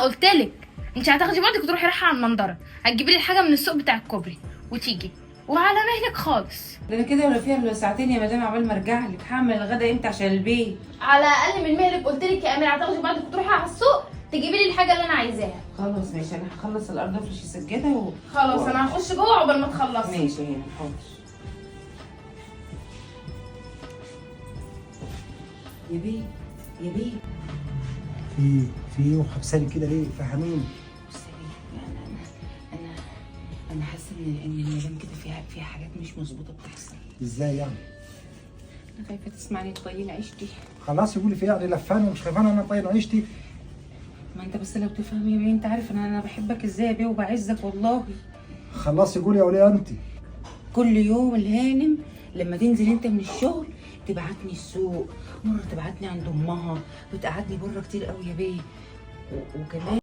قلت لك انت هتاخدي بعضك وتروحي رايحة على المنظره، هتجيبي لي الحاجة من السوق بتاع الكوبري وتيجي وعلى مهلك خالص. ده انا كده ولا فيها الا ساعتين يا مدام عبال ما ارجع لك. هعمل الغدا امتى عشان البيت؟ على اقل من مهلك قلت لك يا اميره، هتاخدي بعضك وتروحي على السوق تجيبي لي الحاجة اللي انا عايزاها. خلاص ماشي، انا هخلص الارض افرش السجادة خلاص انا هخش جوه عقبال ما تخلصي. ماشي هنا، حاضر. يا بيه يا بيه. في ايه وحبساني كده ليه؟ فهميني. بص يا بيه، انا حاسه ان المدام كده فيها حاجات مش مظبوطة بتحصل. ازاي يعني؟ انا خايفة تسمعني تطين عيشتي. خلاص يقولي في يعني لفانه ومش خايفانه انا طاير عيشتي. ما انت بس لو تفهم يا بيه، انت عارف ان انا بحبك ازاي يا بيه وبعزك والله. خلاص يقولي يا وليه انت. كل يوم الهانم لما تنزل انت من الشغل تبعتني السوق، مرة تبعتني عند امها، بتقعدني بره كتير قوي يا بيه. وكمان